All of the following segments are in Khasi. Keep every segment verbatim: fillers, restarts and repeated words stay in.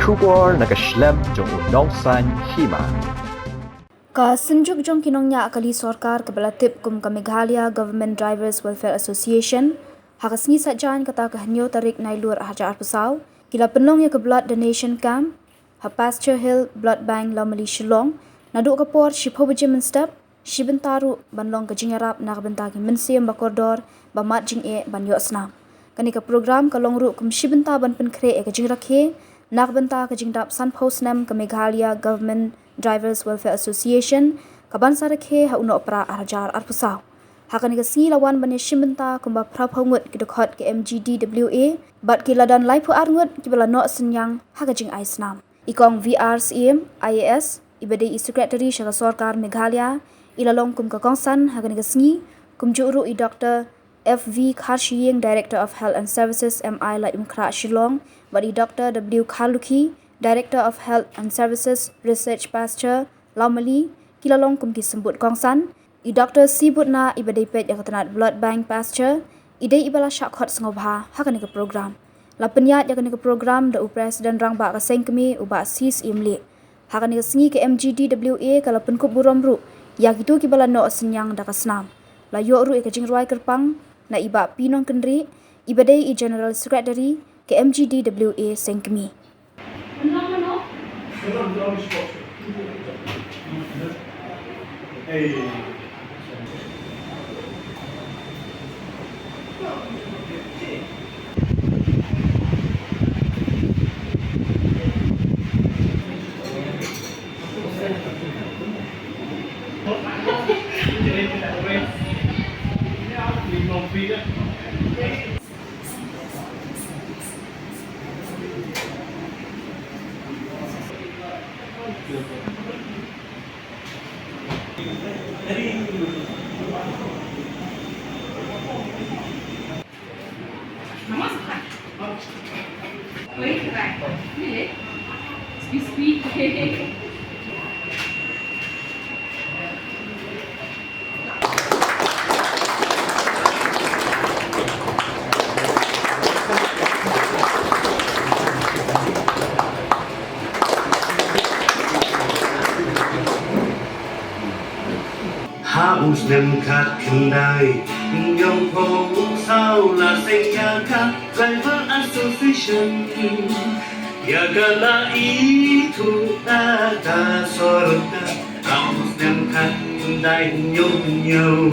Khubor na ka shlem jong u nongsan hima. Ka Synjuk jong ki nongñiah kali sorkar kaba la tip kum ka Meghalaya Government Drivers Welfare Association, ha ka sngi Saitjaiñ kata ka hynñiew tarik Nailur arhajar arphew saw, ki la pynlong ïa ka blood donation camp ha Pasture Hill Blood Bank, Lawmali, Shillong, naduh ka por shiphew baje mynstep, shi bynta ruh ban long ka jingïarap na ka bynta ki mynsiem ba kordor ba mad jingeh ban ïoh snam. Kane ka program ka long ruh kum shi bynta ban pynkhreh ïa ka jingrakhe na ka bynta ka jingdap sanphew snem ka Meghalaya Government Drivers Welfare Association, kaban sa rakhe ha u Nohprah arhajar arphew saw. Ha kane ka sngi la wan ban ïashim bynta kumba phraphew ngut ki dkhot ka M G D W A, bad ki la don laiphew ar ngut kiba la noh synñiang ha ka jingai snam. I Kong V R Syiem, I A S, iba dei i Secretary sha ka sorkar Meghalaya, i la long kum ka kongsan ha kane ka sngi, kumjuh ruh i Doctor F V Kharshiing, Director of Health and Services, M I Laitumkhrah, Shillong, bad i Doctor W Kharlukhi, Director of Health and Services, Research Pasture, Lawmali, ki la long kum ki symbud kongsan. I Doctor C Butna, iba dei peit ïa ka tnat Blood Bank Pasture, i dei iba la shah khot sngewbha ha kane ka program. La pynïaid ïa kane ka program da u President Rangbah ka Seng Kmie, u Bah C Syiemlieh. Ha kane ka sngi ka M G D W A ka la pynkup burom ruh ïa kito kiba la noh synñiang da ka snam. La ïoh ruh ïa ka jingrwai kyrpang na i Bah P Nongkynrih, iba dei i General Secretary ka M G D W A Seng Kmie. Ha u snem khatkhyndai hynñiewphew saw la seng ïa ka Driver Association. Ïa ka la ithuh da ka sorkar ha u snem khatkhyndai hynñiew hynñiew.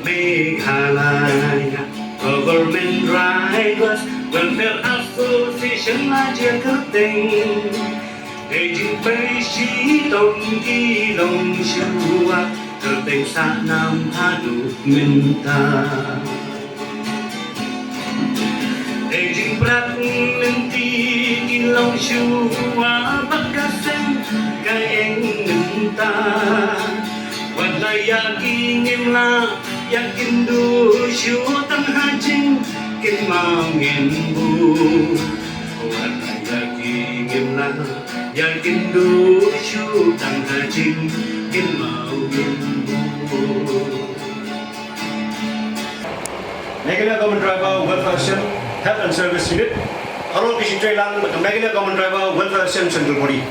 Meghalaya Government Drivers Welfare Association la jia kyrteng. Dei jingpei shitom ki longshuwa, kyrteng sah nam haduh mynta. Dei jingprat lynti ki longshuwa, bad ka seng ka ïeng mynta. Wat la ïa ki ngim lah ïa kynduh shuh tang ha jingkynmaw ngin buh. Wat la ïa ki ngim lah ïa kynduh shuh tang ha jingkynmaw ngin buh. Meghalaya Government Driver Welfare Association Health and Service Unit, halor ki jingtrei lang bad ka Meghalaya Government Driver Welfare Association Central Body.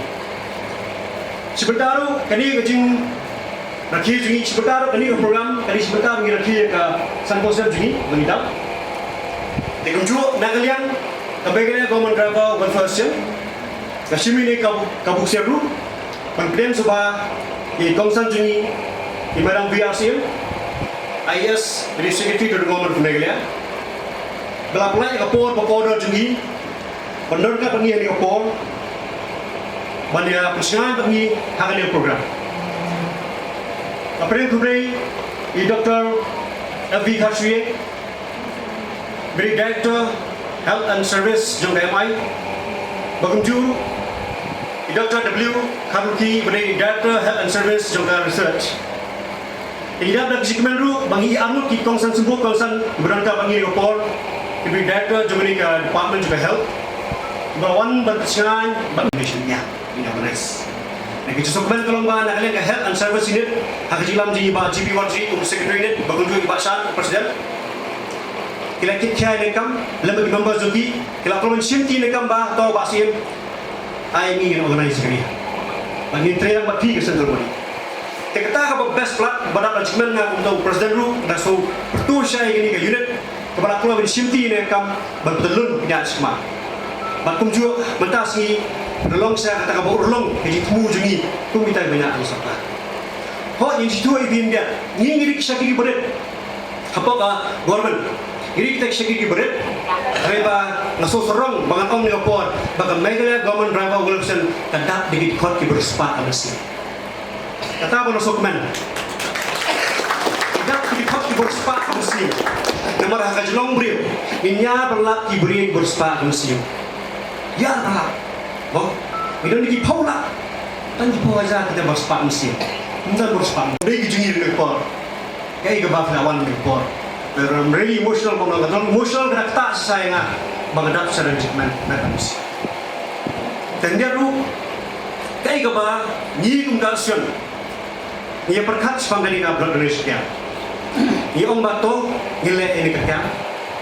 Shi bynta ruh kane ka jingrakhe jong ngi, shi bynta ruh kane ka program, kane shi bynta ba ngi rakhe ïa ka sanphew snem jong ngi ba ngi dap. Te kumjuh na ka liang ka Meghalaya Government Driver Welfare Association ka shim ïa kane ka, ka buksiar ruh ban pdiang sngewbha ïa i kongsan jong ngi, i Madam V R Syiem, I A S, bad i Secretary to the Government of Meghalaya, ba la pynlait ïa ka por ba kordor jong ngi ban don ryngkat bad ngi ha kane ka por, ban ïa pynshngaiñ bad ngi ha kane ka program. Nga pdiang khublei ïa i Doctor F V Kharshiing, ba dei Director Health and Service jong ka M I, bad kumjuh i Doctor W Kharlukhi, ba dei Director Health and Service jong ka Research. Te ngi dap da ka jingkmen ruh ba ngi arngut ki kongsan symbood kongsan ba don ryngkat bad ngi ha kane ka por, kiba dei Director jong kane ka Department jong ka Health, ba wan ban pynshngaiñ bad nation ïa ngi na Manis. Na ka jingsngewkmen ka long ba na ka liang ka Health and Service Unit, ha ka jingïalam jong i Bah G P Warjri kum Secretary Unit, bad kumjuh i Bah Shah, President, ki la kit khia ïa kane ka kam lem bad ki member jong ki, ki la pynlong shim ïa kane ka kam ba to Bah Syiem, Ai ngi ngin organize kane. Ba ngin trei lang bad phi ka central body. Te kata kaba best plat ba dap da jingkmen nga kum u president ruh da shu pyrto shai kane ka unit kaba la kloi ban shimti ne kam ban pynlong pynïaid shikma. Bad kumjuh mynta sngi pynlong sha kata kaba urlong ka jingthmu jong ngi kum kita ba ngi ïa sorkar. Ho ïa jingthmu ïa phi ïa ngi ngi dik shakri barit. Hapoh ka government ngi dik shakri barit. Hynrei ba nga shu sarong ba ngan ong ne ka por ba ka Meghalaya Government Driver Welfare Mission ka dap da ki dkhot ki ba riewspah ka mynsiem. Kata ba nga shu kmen. Ka dap da ki dkhot ki ba riewspah ka mynsiem. Namar ha ka jinglong briew ngin ïa ban lap ki briew ki ba riewspah ka mynsiem. Ïa ban lap. Mo. Ngi don ki phew lak. Tang ki phew hajar kita ba riewspah ka mynsiem. Ym don ba riewspah. Dei ki jong ngi ne ka por. Kaei kaba phi la wan mynta ka por. But I'm really emotional, ba nga don emotional, ka dap kata shisha ïa nga ba nga dap sha ka jingkmen. Te ynda ruh kaei kaba ngi kum ka association ngi ïa pyrkhat shaphang kane ka blood donation camp. Ngi ong ba to ngi leh ïa kane ka camp.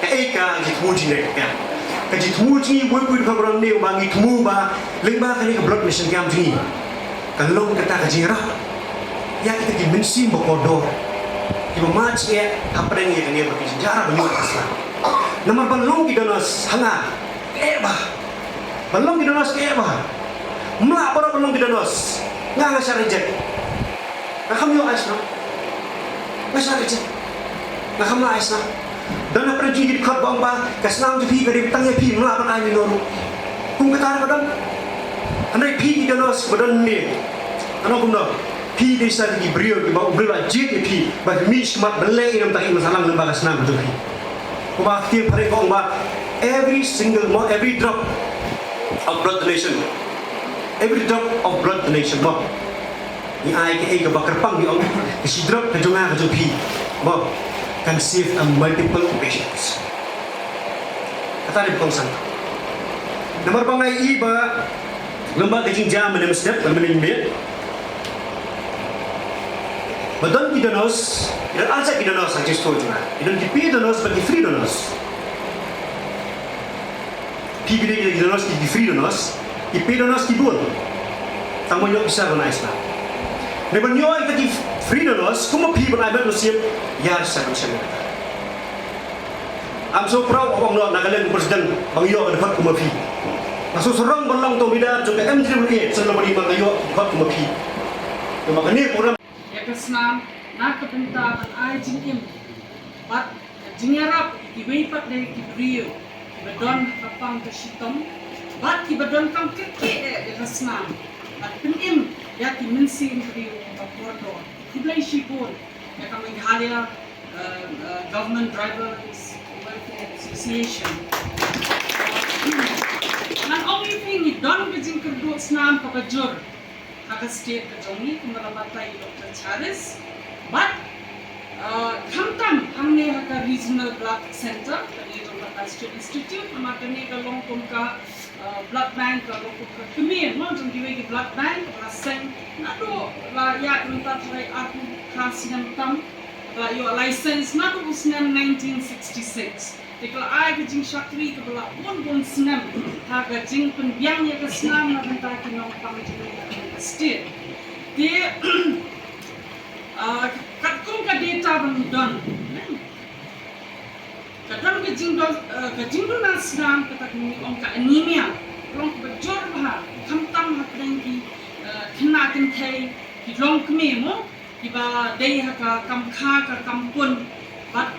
Kaei ka jingthmu jong ngi ka camp? Ka jingthmu jong ngi, wei wei ka ba ong ne ba ngi thmu ba lyngba kane ka blood donation camp jong ngi ka long kata ka jingïarap ïa kita ki mynsiem ba kordor kiba mad eh hapdeng ïa kane ba ki jingïarap ba ngi ïa ka sla. Namar ban long ki donors ha nga ka eh bha. Ban long ki donors ka eh bha. Mla baroh ban long ki donors. Nga nga shah reject. Nga kham ïoh ai sna. Nga shah reject. Nga kham lah ai sna. Don hapdeng jong ki dkhot ba ong ba ka snam jong phi ka dei tang ïa phi, mla ban ai ïano ruh. Kum kata ruh ka don. Hynrei phi ki donors ba don ne. Ano kumno? Phi dei sa ki briew kiba U Blei u la jied ïa phi ba phi mih shakhmat ban leh ïa kata ka imlang sahlang lyngba ka snam jong phi. Kumba ka ktien phareng ka ong ba every single mo, every drop of blood donation, every drop of blood donation mo. Ngi ai kaei kaba kyrpang ngi ong, ka shi drop ka jong nga ka jong phi mo can save a multiple patients. Kata dei ba kongsan. Namar ba nga ïohi ba lem bad ka jingjia mynne mynstep, mynne mynmiet, ba don ki donors, ki don arsien ki donors ha ka jingsngew jong nga. Ki don ki paid donors bad ki free donors. Phi, phi dei ki donors, ki, ki free donors, ki paid donors ki bun. Tang ban ïoh pisa ban ai sna. Hynrei ban ïoh ïa ki free donors, kum ma phi ban ai met mynsiem, ïa sa kam shem. Ym shu proud ba ong noh na ka liang u president ba nga ïoh ka dkhot kum ma phi. Nga shu sarong ban long tang leader jong ka M J W A, shen lem bad i ba nga ïoh ka dkhot kum ma phi. Namar kane ka program ïa ka snam na ka bynta ban ai jingim bad jingïarap ïa kiwei pat de ki briew kiba don ha ka pang ka shitom bad kiba donkam kyrkieh eh ïa ka snam bad pynim ïa ki mynsiem briew ba kordor. Khublei shibun ïa ka Meghalaya, uh, uh, Government Drivers Welfare Association. Ngan ong ïa phi, ngi don ka jingkyrduh snam kaba jur ha ka state ka jong ngi, kumba la batai i Doctor Charis. Bad, uh, khamtam hangne ha ka Regional Blood Center, kane jong ka Pasteur Institute, namar kane ka long kum ka, uh, blood bank, ka long kum ka kmie mo jong kiwei ki blood bank, la seng naduh la ïaid mynta tharai arphew kha snem tam, la ïoh license naduh u snem nineteen sixty-six. Te ka la ai ka jingshakri kaba la bun bun snem ha ka jingpynbiang ïa ka snam na bynta ki nongpang jong ngi ha ka state. Te, ah, katkum ka data ba ngi don, ka don ka jingdon, ah, ka jingduna snam kata ka ngi ong ka anemia, long kaba jur bha, khamtam hapdeng ki, ah, khynnah kynthei, ki longkmie mo. Kiba dei ha ka kam kha ka kam pun bad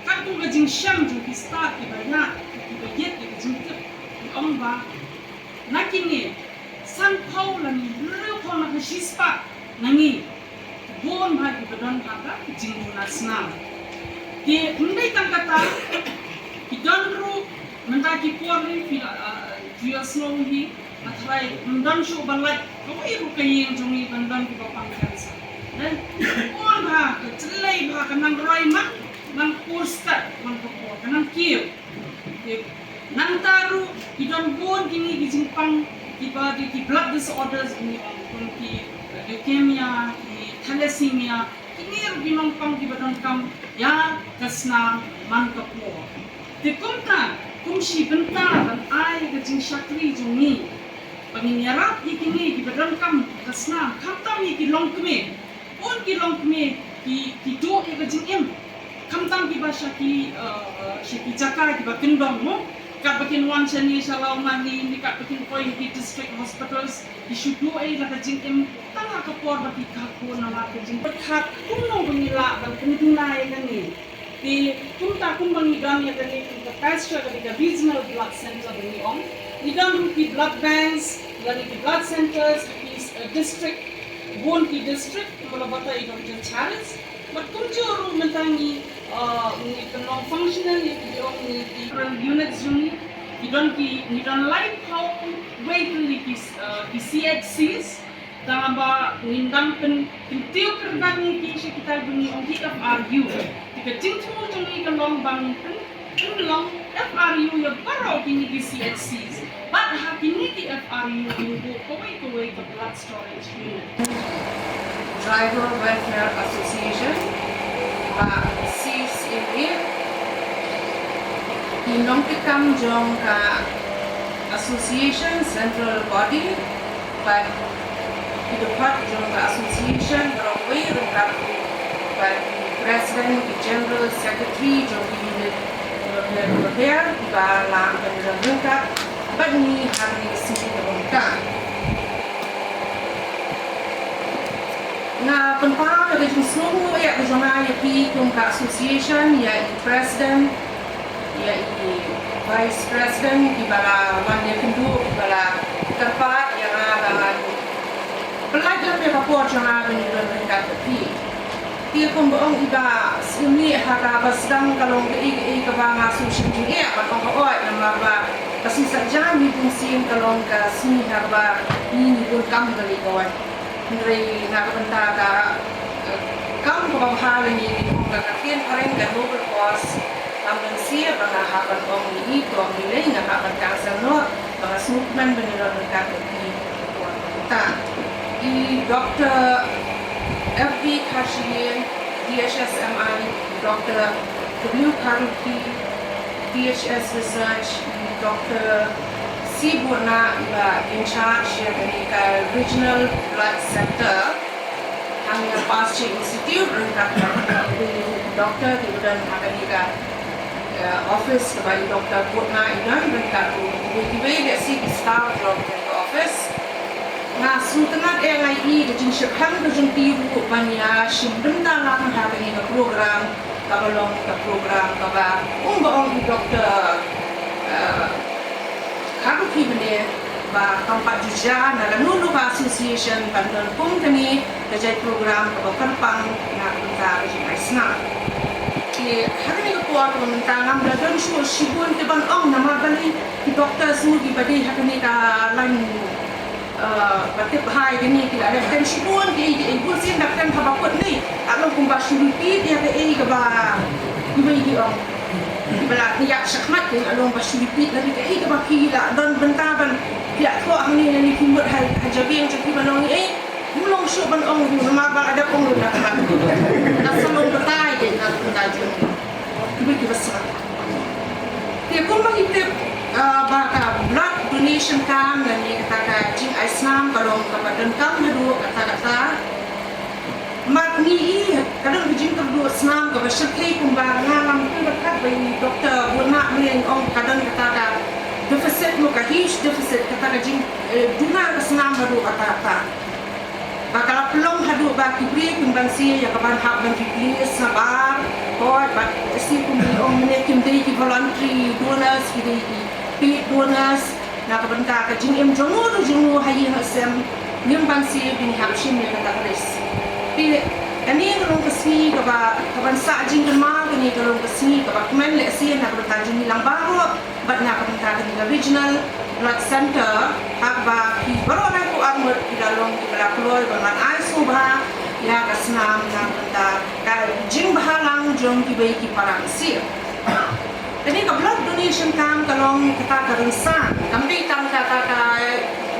katkum ka jingshem jong ki stad kiba ïa, kiba ïit ïa ka jingtip ki ong ba na kine sanphew lane hynriewphew na ka shispah na ngi bun bha kiba don ha ka jingduna snam. Te ym dei tang kata, ki don ruh mynta ki por hi phi la, ah, ju ïohsngew hi. Nga tharai ym don shuh ba lait kawei ruh ka ïing jong ngi ban don kiba pang cancer. Dei, bun bha, ka jyllei bha, ka nang roi man, man kur stad, man ka por, ka nang kiew. Nangta ruh ki don bun kine ki jingpang kiba dei ki blood disorders, ngi ong kum ki leukemia, ki thalassemia, kine ruh ki nongpang kiba donkam ïa ka snam man ka por. Te kumta, kum shi bynta ban ai ka jingshakri jong ngi, Ba ngin ïarap ïa kine kiba donkam ka snam, khamtam ïa ki longkmie. Bun ki longkmie ki, ki duh ïa ka jingim. Khamtam kiba sha ki, uh, sha ki jaka kiba kyndong mo. Katba kin wan shane sha Lawngani, ne katba kin poi ha ki district hospitals, ki shu duh ïa la ka jingim tang ha ka por ba ki kha khun namar ka jingpyrkhat kumno ba ngi lah ban pynduna ïa kane. Te kumta kumba ngi don ïa kane ka capacity ka dei ka regional blood center ba ngi ong. Ngi don ruh ki blood banks, lane ki blood centers, ki, uh, district, bun ki district, kumba la batai i Doctor Charles. Bad kumjuh ruh mynta ngi, uh, ngi pynlong functional ïa ki ong ngi ki referral units jong ngi. Ngi don ki, ngi don laiphew wei tylli ki, uh, ki C H Cs. Tang ba ngin dang pyn, kyntiew kyrdan ïa ki sha kita ba ngi ong ki F R U. Te ka jingthmu jong ngi ka long ba ngin pyn, pynlong F R U ïa baroh kine ki C H Cs. Bad ha kine ki F R U ngin buh kawei kawei ka blood storage unit. Tribal Welfare Association, ba C C A, ki nongtei kam jong ka association central body, bad ki dkhot jong ka association baroh kawei ryngkat bad ki president, ki general secretary jong ki unit bapher bapher kiba la pynrem ryngkat bad ngi ha kane ka sngi kaba mynta. Nga pynpaw ïa ka jingsngewnguh ïa ka jong nga ïa phi kum ka association, ïa i president, ïa i vice president, kiba la wan ïakynduh, kiba la kyrpad ïa nga ba ngan pynlait lem ïa ka por jong nga ban ïadon ryngkat bad phi. Te kumba ong i Bah Syiemlieh, ha kaba sdang ka long kaei kaei kaba nga sngewsih jingeh ban ong ka oi, namar ba ka sngi Saitjaiñ hi Bunsien ka long ka sngi ha kaba ngi, ngi bun kam kali ka wan. Hynrei na ka bynta ka, eh, kam kaba bha lane ngi ong ka ktien phareng ka noble cause, kam don shuh ba nga hap ban ong ïa i, to ym lei nga hap ban cancel noh, ba nga sngewkmen ban ïadon ryngkat bad i ha ka por kaba mynta. I Doctor F B Kharshiing, D H S M I, Doctor W Kharlukhi, D H S Research, Doctor C Buhnah, i ba in charge ïa kane ka Regional Blood Center hangne ha Pasteur Institute, ryngkat bad i Doctor kiba don ha kane ka, eh, office kaba i Doctor Buhnah i don, ryngkat bad kiwei kiwei de shi ki staff jong kane ka office. Nga sngewtynnat eh, nga ïohi ka jingshyrkhei ka jong ki ruh ban ïa shim bynta lang ha kane ka program, kaba long ka program kaba, kumba ong i Doctor, eh, Kharlukhi mynne, ba kam pat ju jia na lano lano ka association ban don kum kane ka jait program kaba kyrpang na ka bynta ka jingai snam. Te ha kane ka por kaba mynta ngam la don shuh shibun te ban ong namar balei ki doctor shuh kiba dei ha kane ka line, eh, ba tip bha ïa kane ki la dep kren shibun kiei kiei, bunsien dep kren haba kut ne, la long kumba shu repeat ïa kaei kaba kiwei ki ong. Kiba la ïa shakhmat te la long ba shu repeat lane kaei kaba ki la don bynta ban ïa thoh hangne lane ki mut ha, ha jabieng jong ki ban ong ei. Ym long shuh ban ong ruh namar ba la dep ong ruh na ka ban. Ka sa long batai de na ka batai jong kiba, kiba sngap. Te kumba ngi tip, ah, ba ka blood donation camp lane kata ka jingai snam ka long kaba donkam haduh katta katta. Mar ngi i ka don ka jingkyrduh snam kaba shyrkhei kumba nga ngam pyrkhat ba i Doctor Buhnah mynne ong ka don kata ka deficit, mo, ka huge deficit, kata ka jing, eh, duna ka snam haduh katta katta. Ba ka la pynlong haduh ba ki briew kim banse ïa ka ban hap ban replace na bar, hooid, bad shi kum i ong mynne kim dei ki voluntary donors, ki dei ki paid donors, na ka bynta ka jingim jong u ruh jong u ha ïing ha sem, ngim banse ba ngin hap shim ïa kata ka risk. Te kane ka long ka sngi kaba, ka ban sah jingkynmaw, kane ka long ka sngi kaba kmen lehse na ka bynta jong ngi lang baroh. Bad na ka bynta kane ka Regional Blood Center, haba ba phi baroh laiphew ar ngut phi la long kiba la kloi ban ai sngewbha ïa ka snam na ka bynta ka jingbhalang jong kiwei ki para mynsiem. Kane ka blood donation camp ka long kata ka rynsan, kam dei tang kata ka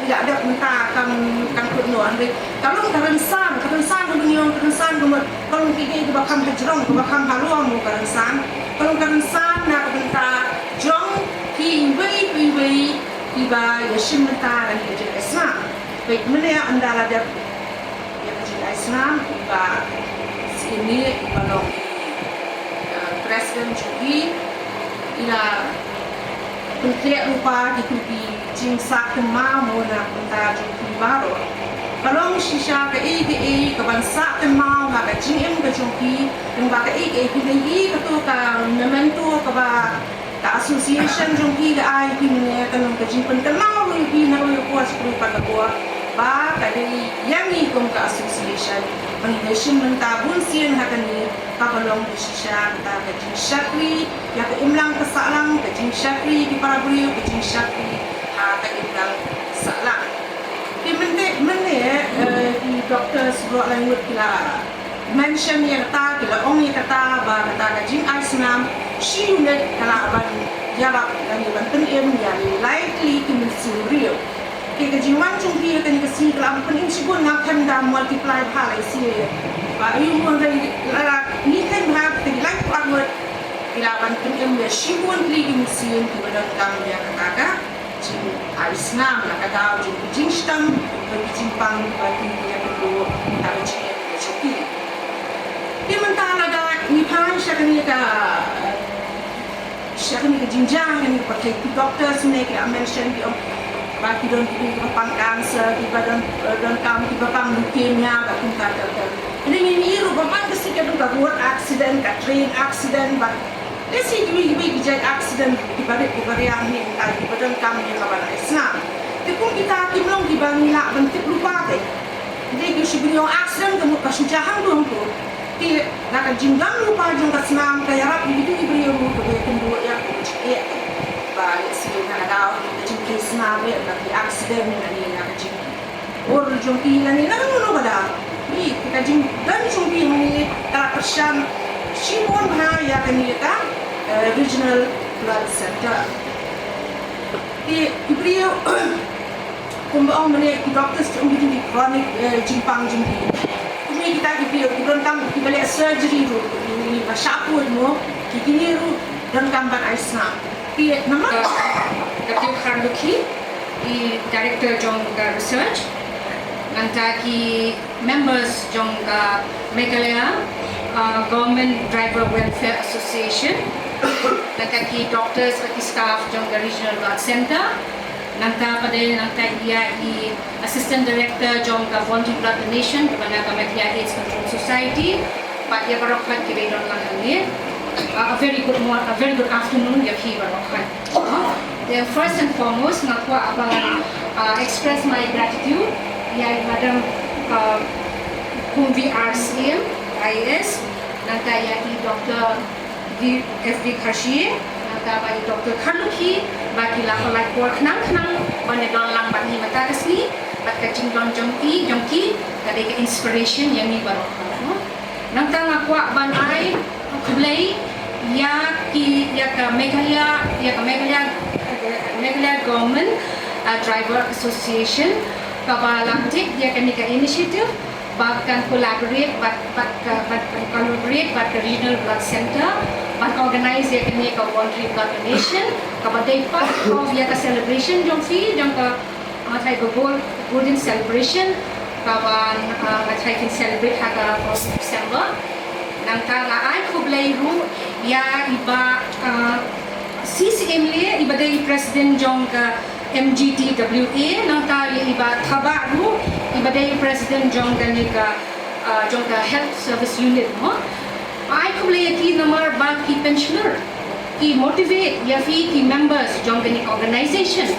ïa dep mynta kam, kan kut noh, hynrei ka long ka rynsan, ka rynsan ka long ka rynsan ka mut ka long kaei kaei kaba kham hajrong, kaba kham halor, mo, ka rynsan. Ka long ka rynsan na ka bynta jong kiwei kiwei Iba ïa shim bynta na ka jingai snam. Peit mynne ynda la dep ïa ka jingai snam, iba sini iba long i, eh, president jong i, i la pynkhreh ruh ba ki tu ki jingsah kynmaw mo na ka bynta jong ki baroh. Ka long shisha kaei kaei kaban sah kynmaw ha ka jingim ka jong ki, lyngba kaei kaei phi dei i kato ka memento kaba ka association jong ki ka ai ki mynne ka long ka jingpynkynmaw ruh ïa ki na ka bynta ka por ba ka dei ïa ngi kum ka association ba ngi dei shim bynta bun sien ha kane kaba long ka shisha kata ka jingshakri ïa ka imlang ka sahlang, ka jingshakri ki para briew, ka jingshakri ha ka imlang sahlang. Ki mynte mynne, eh, ki doctors baroh laingut ki la mention ïa kata, ki la ong ïa kata ba kata ka jingai snam shi unit ka lah ban ïarap lane ban pynim ïa lai tylli ki mynsiem briew. Te ka jingwan jong ki ïa kane ka sngi ka lah ban pynim shibun, nga khein da multiply bha lai sien. Ba ïa u mon dei la ngi khein bha te lai kwah ngut ki lah ban pynim ïa shibun tylli ki mynsiem kiba donkam ïa kata ka jingai snam na ka daw jong ka jingshitom bad ka jingpang bad ka jingïakynduh ha ka jingim ka jong ki. Te mynta lada ngi phai sha kane ka, sha kane ka jingjia, kane ka pyrthei, ki doctors ne ki la mention ki ong ba ki don ki, kiba pang cancer, kiba don, eh, donkam kiba pang leukemia bad kumta ter ter. Kine ngi ïohi ruh ba man ka sngi ka don ka road accident, ka train accident bad Lehse kiwei kiwei ki jait accident kiba rit kiba riang ne, ah, kiba donkam ïa kaban ai snam. Te kum kita kim long kiba ngi lah ban tip lypa te. Te ki shu bynñiaw accident ka mut ka shu jia hangto hangto. Te na ka jingdon lypa jong ka snam ka ïarap ïa kito ki briew ruh kiba ïakynduh ïa ka jingeh. Ba lehse na ka daw ka jingkhlei snam ïa ka accident ne na ka jing Bor jong ki lane na kano kano ka daw. Te ka jingdon jong ki hangne ka la kyrshan shibun bha ïa kane ka, eh, Regional Blood Center. Te ki briew kumba ong mynne ki doctors ki ong ki jong ki chronic, eh, jingpang jong ki. Kumne kita ki briew ki donkam kiba leh surgery ruh, ki ba shah pud mo, ki kine ruh donkam ban ai snam. Te namar ka Tiew Kharlukhi, i director jong ka research, nangta ki members jong ka Meghalaya, uh, Government Driver Welfare Association, nangta ki doctors bad ki staff jong ka Regional Blood Center, nangta pat de nangta ïa i assistant director jong ka Voluntary Blood Donation kaba na ka Meghalaya AIDS Control Society, bad ïa baroh pat kiba don lang hangne. Uh, a very good mor-, a very good afternoon ïa phi baroh pat. The first and foremost, nga kwah ban, uh, express my gratitude ïa i Madam, uh, Kumvi R Syiem, I A S, nangta ïa i Doctor V-, F V Kharshie, nangta bad i Doctor Kharlukhi, ba ki la pynlait por khnang khnang ban ïadon lang bad ngi mynta ka sngi, bad ka jingdon jong i, jong ki, ka dei ka inspiration ïa ngi baroh. Nangta nga kwah ban ai khublei ïa ki, ïa ka Meghalaya, ïa ka Meghalaya, Meghalaya Government, uh, Driver Association, kaba la take ïa kane ka initiative, ba kan collaborate, ba, ba, ka, ba, ba collaborate, ba ka Regional Blood Center, ba organize ïa kane ka voluntary blood donation, kaba dei part of ïa ka celebration jong phi, jong ka, uh, nga tharai ka Gol-, Golden Celebration, kaba, uh, nga tharai kin celebrate ha ka first December. Nangta nga ai khublei ruh ïa i Bah, uh, C C M L A, i ba dei president jong ka M G T W A, nangta ïa i Bah Thabah ruh, i ba dei president jong kane ka, uh, jong ka health service unit mo. Ai khublei ïa ki namar ba ki pensioner ki motivate ïa phi ki members jong kane ka organization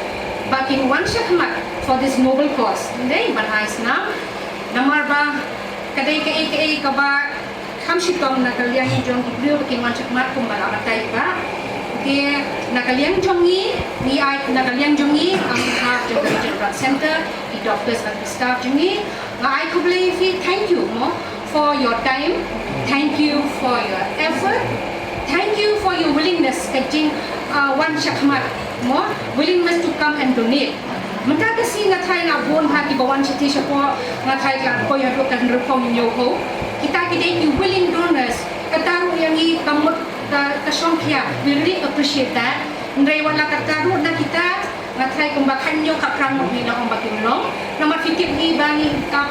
ba kin wan shakhmat for this noble cause. Dei ban ai snam. Namar ba ka dei kaei kaei kaba kham shitom na ka liang jong ki briew ba kin wan shakhmat kumba la batai ba. Te na ka liang jong ngi, ngi ai na ka liang jong ngi, on behalf jong ka Regional Blood Center, ki doctors bad ki staff jong ngi, nga ai khublei ïa phi, thank you mo for your time, thank you for your effort, thank you for your willingness ka jing, uh, wan shakhmat mo, willingness to come and donate. Mynta ka sngi nga tharai nga bun ha kiba wan shatei shapoh, nga tharai ka la poi haduh ka hynriewphew hynñiewphew. Kita ki dei ki willing donors. Kata ruh ïa ngi ka mut ka, ka shongkhia. We really appreciate that. Hynrei wat la kata ruh na kita Nga tharai kumba khathynñiew khatphra ngut ngi la ong ba kim long. Namar phi tip hi ba ngi ka